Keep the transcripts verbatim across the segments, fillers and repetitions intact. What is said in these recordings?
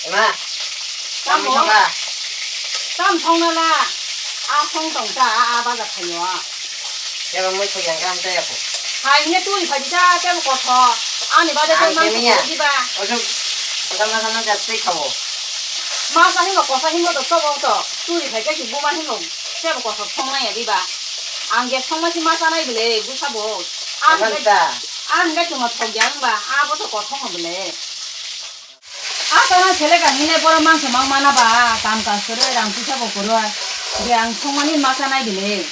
Ema. Tamo? Tamo thangna la. A song tong ta, a, a baja khayo a. Eba mui thok yang kam ta ya ko. Hai ne tui phai ta, tamo kotho. Ani baja khe mang khe miya. Diba. Ojo. Ojo ma sana jat tei khawo. Ma sa himo kosa himo do to bo to. Tui phai khe buma himo. Tamo kotho thong na ya diba. Ang ge thong ma si ma sa nai bile, bu sa bo. Ang ge, ang ge tuma thok yang ba, a bo to kotho mo bile. A tana seleka hinwi borok mangsa mang mana ba, kam kaj kwrwi rang puisa bo kwrwi. Je ang thwngmani ma chanai bile.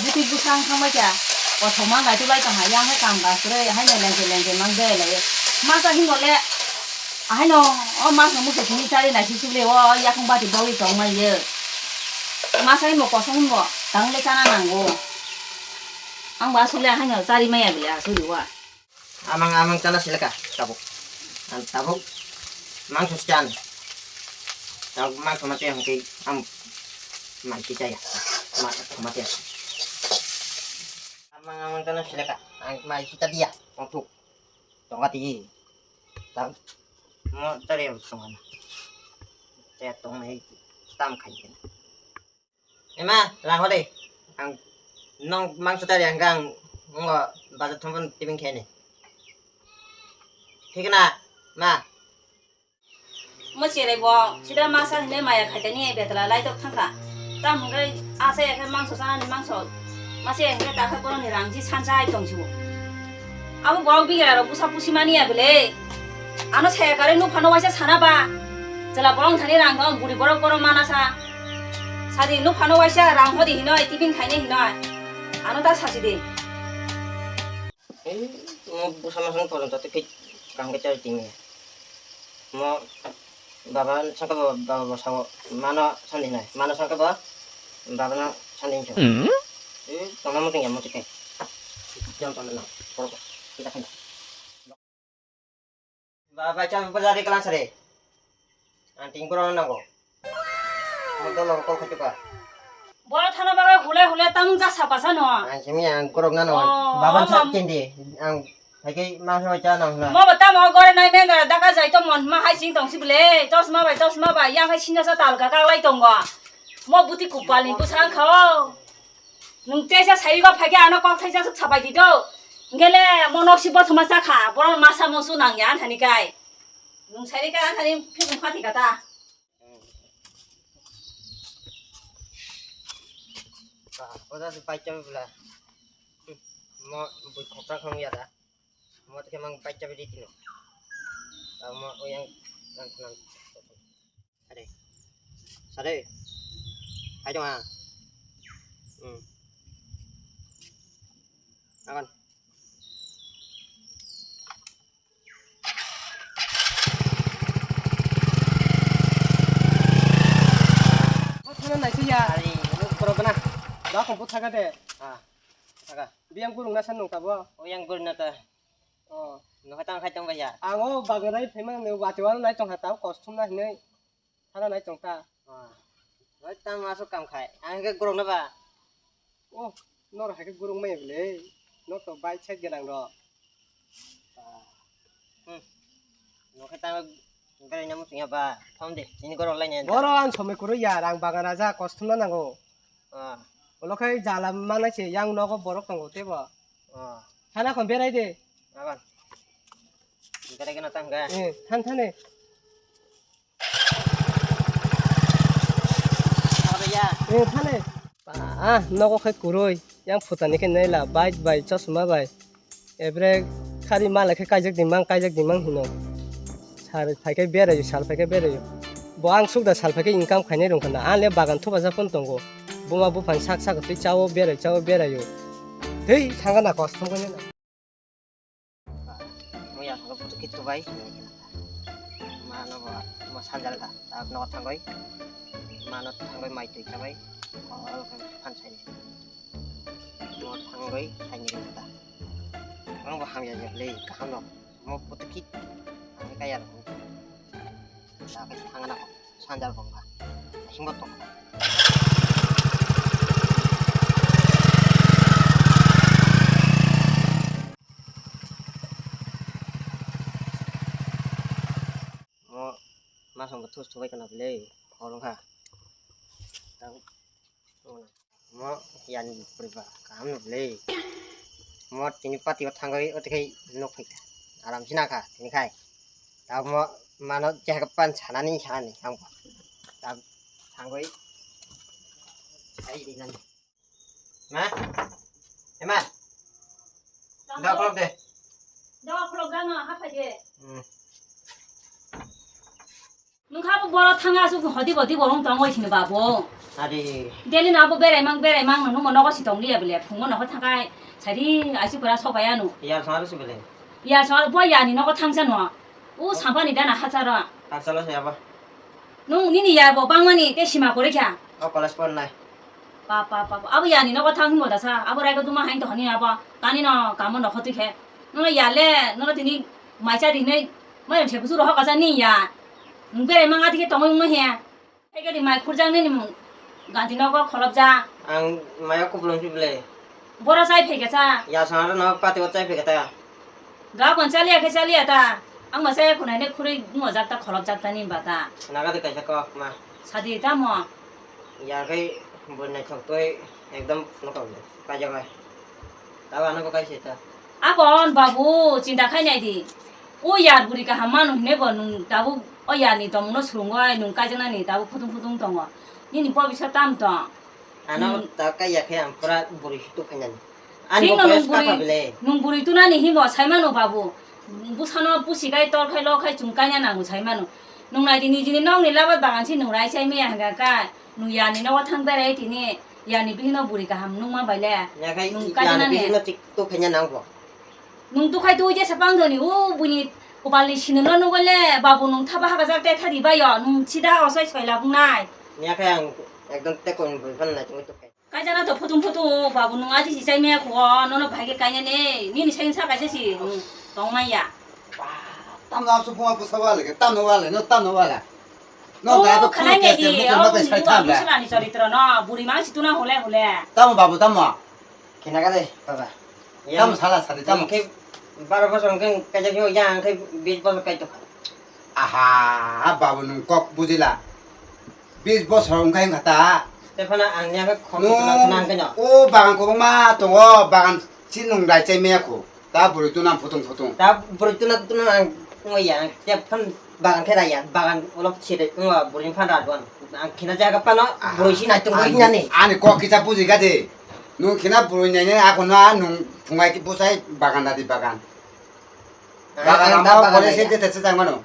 Buti bwsang thangbai kha, kothoma naituk lai tong hai, yang hai kam kaj kwrwi, haino lengke lengke mang de lai. Masa hinbo le, haino o masa musa simi chari nai sisuk le o yakung bati bogwi tong mai ye. Masa hinbo kosong hinbo, tang le chana nango. Ang ba sule haino chari maya bile asuri wa. Amang, amang chana seleka, tabuk. Ang tabuk mangso chan. Tabuk mangso mate hongke am mai kichaya. Ma, mate. Amang, amang chana seleka. Ang mai kita dia, ongthuk. Tongati. Tabuk mo tari songan. Te tong mai tam khai. Ema, rang hode. Ang nong mangso tari ang gang ngo bazar thumban tibing khene. Thik na, ma. Mo cherai bo, sida masa hine maya khaitani betla lai tok thangkha. Tam hwnkhe asa ya khe mangso sanani mangso. Masa ya khe takha boroni rang ji sansa ai tongsibo. Abo borok bigra rok busa pusi mani ya bele. Ano saya kare nuk phano waisa sana ba. Jela borok thani rang dong buri borok borok mana sa. Sadi nuk phano waisa rang hodi hinoi, tiffin khaine hinoi. Ano ta sasi de. Ei, mo busa masang porjonto te khe kam khe chari tini. Mo baba sangka bo, baba bo sao mano sandi nai. Mano sangka bo, baba no sandi hinso. Hmm? Eh, tongna muting ya muting kai. Jom tongna no. Porok. Kita kan. Ba, bai, chabi bwrwdi kwlang sari. Ang ting borok nango. Ang dolo kol khachuka. Borok thana bagwi hule hule tamung jak sapasa no. Ang simi ang borok nano. Oh, baba sa tindi. Ang haike ma sa cha nang na. Mo bata mo gore nai men dara daka jai to mon ma hai sing tong si bele. Chosma bai, chosma bai. Yang hai singa sa tal ka ka lai tongo. Mo buti kupal ni busang khao. Nwng teisa sayogo phaikhe ano kok thaisa swk sabai di do. Hwnkhe le mo nok si bothoma chakha, borok masa musu nangya anthani kai. Nwng sairikha anthani phikung phathi kata. Oda se pai cham bla. Mo bui khopra khong ya da. Mo te mang pai cham ri tino. Mo oyang nang nang. Sare. Sare. Hai dong ah. Hmm. Akan. Thana naisi ya. Ari, borok gana. Ba khumbu thaga de. Ah. Thaga. Biyang gurung na san nung tabo. O yang gurung na ta. Oh. Nokha tang khai tong ba ya. Ang o bagan rai phaimang ne wati wal nai tong kha ta kosthum na hinai. Thana nai tong ta. Ah. Bai tang asuk kam khai. Ang ke gurung na ba. Oh, nor hai ke gurung mai bole. Nor to bai chet ganang ro. Ah. Hmm. Nokha tang gari namu sing ba. Thom de. Ini gurung lai ne. Boro ang somai kuru ya rang bagan aja kosthum na nango. Ah. Olo khai jala manai se yang nogo borok tongo tebo. Ah. Thana khon berai de. Aban. Berai gana tang ga. Eh, than thane. Abe ya. Eh, thane. Ah, nogo khai kuroi. Yang phutani khe naila bike bai chosma bai. Ebre khari mala khe kaijak di mang, kaijak di mang hino. Sal phaikhe berayo, sal phaikhe berayo. Bo ang sukda sal phaikhe income khainai rwngkha na. Ang le bagan thubaja phone tongo. Buma buphang sak sak twi chao berai, chao berayo. Tei thangka na kosthom khe na. Muya thangka butu kitu bai. Mano bo, mo sanjal da. Tak no thangoi. Mano thangoi mai twi chabai. Ol khe phan sai. Mo thangoi thaini ring ta. Ang bo hamya jak le kaham no. Mo putu kit. Ang kaya ro. Ta khe thangna ko. Sanjal bongka. Asing bo tong. Mo Masong bo thus thubai kana bele, horo ha. Tang, mo yan puriba, kam no bele. Mo tini pati o thangoi, o tekai nok phai ka. Aram sina ka, tini khai. Tamo mano jaga pan sanani sanani, ang bo. Tam thangoi. Ai di nani. Ma? Ema? Tamo. Da khulok de. Da khulok da no, ha phai de. Hmm. Nung kha bo boro thanga su hodi bodi borong tong oi sini babo. Ari. Daily na bo berai mang berai mang nung mo nogo si tong liya bele. Phung mo nogo thakai. Sari asu kura so baya nu. Ya sar su bele. Ya sar bo ya ni nogo thangsa no. U sampa ni dana hacharo. Hachalo se aba. Nung nini ya bo bangmani te sima kore kha. O college por nai. Pa, pa, pa, pa. Abo yani nogo thang himo dasa. Abo raigo duma hain to hani abo. Tani no kamo no khoti khe. No ya le, no tini mai cha di nei. Mai se busu roho kasa ni ya. Nung bere mang ati khe tongoi mo he. Eke di mai khurjang ni mung. Ganti nogo kholop ja. Ang maya kuplung si ble. Boro chai phai khe cha. Ya sana no pati o chai phai khe ta. Ga kon chaliya khe chaliya ta. Ang ma saya khunai ne khurui mo jak ta kholop jak ta ni ba ta. Naga de kaisa kok ma. Sadi ta mo. Ya khai bo naithok toi ekdom nokol kaja bai. Tabo ano bo kaisa ta. Akon babu chinta khai nai di. O yar buri kaham manu hine bo nung tabuk o yar ni tongmung no swrwngoi nung kaijaknani tabuk phutung phutung tongo. Nini pobisa tam tong. Ano Hmm. Ta kaiya khe ang pura buri si tukhainani. Ani Sino bo nung bwswk buri, takha bele. Nung buri tunani himo saimano babu. Bwsano pusi kai tor khai lo khai chwng kaina nango saimano. Nung nai di nijini nokni labat bagan si nung rai sai maya hwnkha kai. Nung yani nogo thang berai tini yani bihikno buri kaham nungma bai le. Ya khai Nung yani kainani. Bihikno tik tukhaina nangbo. Nung tukhai tu jesa pang doni o buini kopalni sino no nugole babu nung thaba haka jak te thadi bayo nung sida osai soi labung nai. Ya khai ang ekdom te koi bui phan nai tungwi tukhai. Kaijana to phutung phutung babu nung aji si chai maya kho nono bhai ke kainani nini sain sa kaisa si nung tong maya. Tamno amsu phuma bwsa wale ke tamno wale no tamno wale. No O da to khana phone nge ke di, te o mukhang bai sai buwa tham da. Musla ni charitro no buri mang si tuna hole hole. Tamo babu tamo. Khina ka de baba. Tamo sala sadi tamo. Ke baro bosor ke kaja ke ya ang ke bis bosor kai to. Aha, babu nung kok bujila. Bis bosor wngkha wngkha ta. Stefana ang ya ke khok Nung tuna khana ang ke no. O bagan kobangma tongo, bagan si nung rai chai maya kho. Ta bwrwi tuna phutung phutung. Ta bwrwi tuna tuna ang wngya, ang tep phan bagan khe raya, bagan olop sire wngwa bwrwi phan ra duan. Ang khina jaga pano Ah, bwrwi si nai tong ani, nani. Ani kok kisa buji ga de. Nung khina bwrwi nai nai ako na nung phungai ki bwsai bagan da di bagan. Ang, Bagan ang amo ta bagan bole da se ya. Te te se jang mano.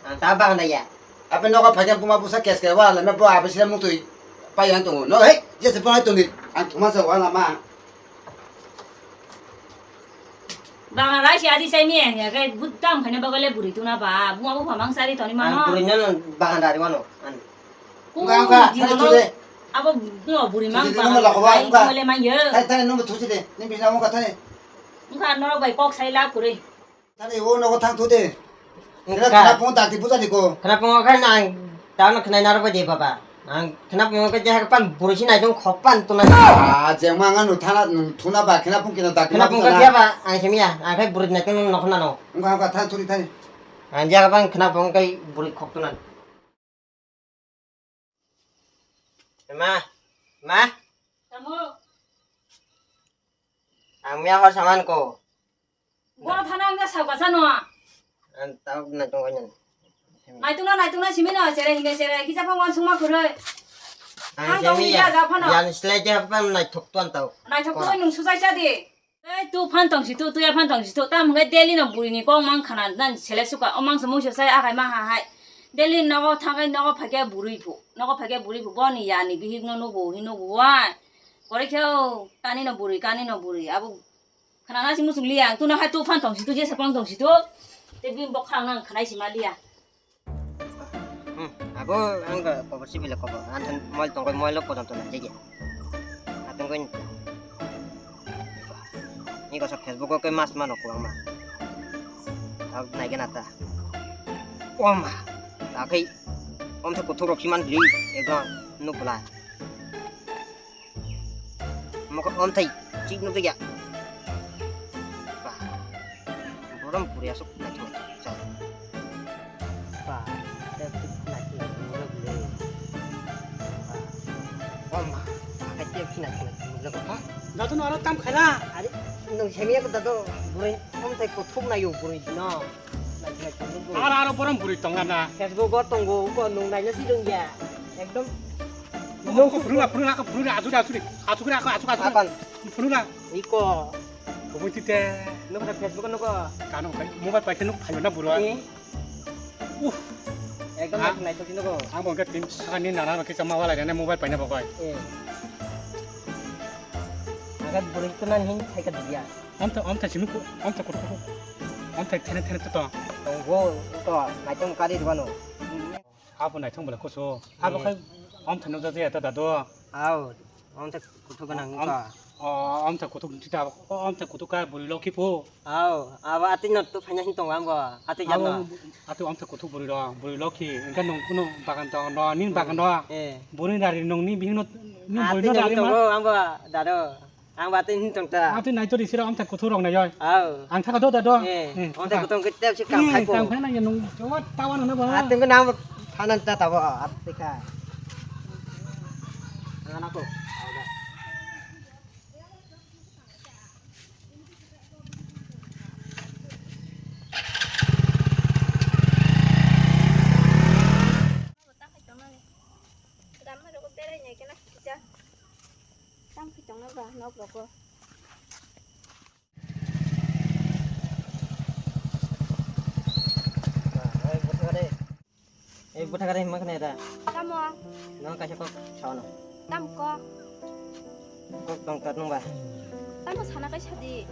Ang ta bagan da ya. Ape nogo phaikhe buma bwsa kes ke wa lama bo ape sila mutwi pai yang tongo. No hei, jese bo hai tongdi. Ang thuma sa wa lama. Bang rai si adi sai mi ya ke butam khane bagale buri tuna ba. Buma bu phamang sari toni Ang mano. Buri nan bagan dari wano. An. Ku Enggak, enggak, jino thani no. Thani. Abo buma buri mang Thani, ba. Thani, Thani, Thani, Thani, Thani, Thani, no thani. Engkha norok bai kok sai la kuri. Thani o nogo thang thu de. Engkha. Khna phung dakti buja di ko. Khna phung khe nang tano khnai naro bai de baba. Ang khna phung khe je pan buri si nai jong khok pan tuna. Ah, jengma nga nu thana nu thuna ba khna phung kino dakti Khna phung buja khe na. Ba ang semia, ang khe buri nai tong nok khna no. Engkha engkha thang thuri thani. Ang je pan khna phung khe buri khok tuna. Ma, ma. Tamo. Ang mia hor saman ko. Boro thana ang sa gasa no. Ang tau na tong nyan. Naitungna naitungna simi no chere hinga chere kisa pha wan sungma khuroi. Ang Ang tong simi ya. Ya ja phano. Yan slai ja phan naithok tuan tau. Naithok Kora. Tuan nung sujai cha di. Ei, tu phan tong si tu, tu ya phan tong si tu. Tam hwnkhe daily no buri ni kok mang khana nan sele suka. O mang se mui se sai akai ma ha hai. Daily nogo thangai nogo phaikhe buri phu. Nogo phaikhe buri phu. Boni ya ni bihik no nubu hi nubu wai. Kore khe o kani no buri, kani no buri. Abo khana na si musung liya. Tu no hai tu phan tong si tu, jesa phan tong si tu. Te bini bok khang nang khanai si ma liya. Hmm, abo ang ga kobor si bile kobor. An an mol tong koi mol lo kodam to na jege. Atong koi ni. Ni ko sa Facebook ko koi mas mano ko ang ma. Ab nai gena ta. O ma. Ta kai. Om ta kuthuk rok si man bili. Ego no bula. Mokol omthai chik nukya. Ba. Borom puri asuk naithok naithok. Ba. Dado no aro tam khaina. Are, nwng semiya ko dado, bwrwi omthai kuthuk nayo bwrwi no. Naithok naithok nukgo. Aro, aro borom bwrwi tonga na. Facebook o tongo, uko nwng naina si rwngya. Ekdom. Nwng phunula, phunula, phunula, asuri, asuri. Asuri, asuri, asuri. Apan. Phunula. Iko. Kubui tite. Nukha Facebook o nugo. Kano kai, mobile paikhe nuk phayo na bwrwi. Eh. Uh. Ekdom. Ah. Naithok naithok si nugo. Ang bo ke tin saka ni nana ke chama wala ne mobile paina bo kai. Eh. Aga bwrwi khe nang hin thaika diya. Amta, amta simi ko, amta kutu kutu. Amta thene thene to. Tongo, to, naitong kari rwano. Abo naitong bela kuso. Abo khai amta no jaja ta dado. Aw, amta kutu ganang ka. O, amta kutu tita, amta kutu ka buri lokhi po. Aw, abo ati no to phanya hin tongo ambo. Ati jan no. Ati amta kutu buri ro, buri lokhi. Engka nong kuno bagan to no, nin bagan do. Eh. Buri dari nong ni bihing no, nin buri no dari ma. Tongo ambo, dado. Ang ba tei hin tong ta. Atwi nai to risira amthai kuthuk rok nai oi. Aw. Ang thaka do da do. Eh, eh, amthai kuthuk khe tep si kam khai po. Kam khai nai nung jawat tawan hana ba. Atwi nang phanan ta tabo atwi kha. Ana ko. Ramma rogo berai nai kena kisa. Tang khe tongna ba nok rogo. Ei, bwthakare. Ei, bwthakare himma khna da. Tamo? Nang kaisa kok saono. Tam kok. Kok tong kat nung ba. Tamo sana kaisa di.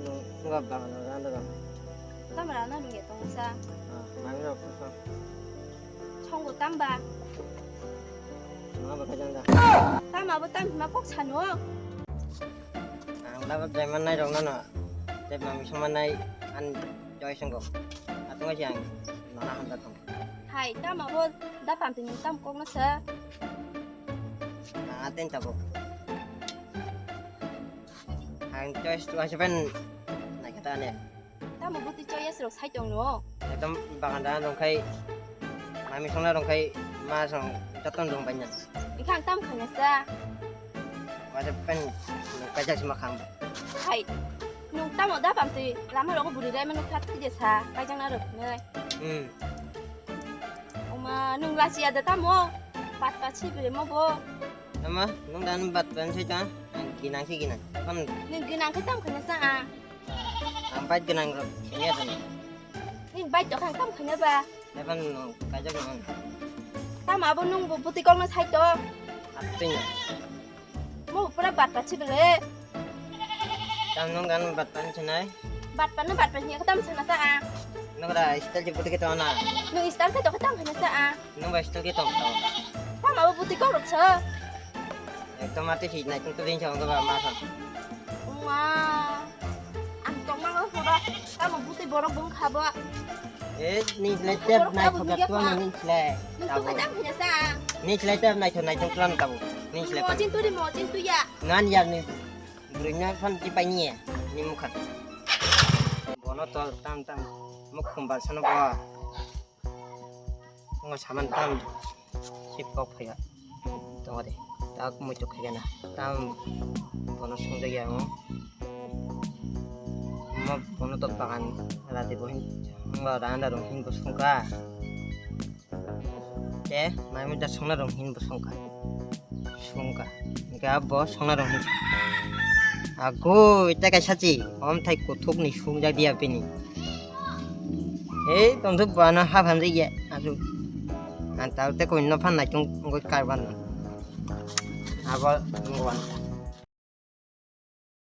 Nung, nung ba ba na da da. Tamo rana nung ya tong sa. Ah, mami rok sa. Chongo tamba. Nung ba kajang da. Tama bo tam himma kok sano. Ang laba jaiman nai rok nano. Jai mami sama nai an joi sengko. Atung aja ang nona handa tong. Hai, tama bo da pam tini tam kok nasa. Ang atin tabo. Ang choice tu aja pen nai kata ne. Tamo bwtwi choya srok sai tong no. Ekdom bagan da rong khai, mami songna rong khai, ma song joton rong bai nang. Engkha ang tam khanya sa. Waja pen nung kaijak sima khang. Hai, nung tamo da pam twi lama rogo buri rai manu khat tide sa, kaijak na rok nai. Hmm. Oma, nung lachi ada tamo, pat pat si bere mo bo. Ama, nung dan bat ban sai ta, ang ginang si ginang. Kan nung ginang khe tam khanya sa a. Ang bike gwnang rok sini asa ni. Ni bike to khang tam khanya ba. Leban no kajak no. Tam abo nung bo buti kok no sai to. Atwing. Mo pura bat pat si bele. Tam nung gan bat pan sinai. Bat pan no bat pan ni tam sana sa a. Nung da style je buti ke to na. Nung style ke to tam khanya sa a. Nung bai style ke tong tong. Tamo abo buti kok rok sa. Ekdom ate si nai tung tu din chong ba ma sa. Uma. Ang tong mang lo ba. Tamo buti borok bung kha ba. Eh, ni slai tep nai thok tu ni slai. Nung tu ka jang hina sa. Ni slai tep nai thok nai tung plan tabu. Ni slai. Mo chin tu ri mo chin tu ya. Ngan ya ni. Bring na fan ti pai ni. Ni mukha. Bono to tam tam. Muk khum ba sano ba. Ngo saman tam sip kok phaiya. Tongo de. Tak mui tok khaigana. Tam bono songjakya ngo. Mo bono to bagan rati bo hin. Ngo randa rong hin bo songka. Te mai mui da songna rong hin bo songka. Sungka. Hingke abo songna rong hin. Ago, ita kaisa chi. Om thai kuthuk ni sungjak dia bini. Ei, tongthok bana hap hamjak ya. Asu. Ang tao te koi no phan nai tung ngoi kar ban. Abo ngwan.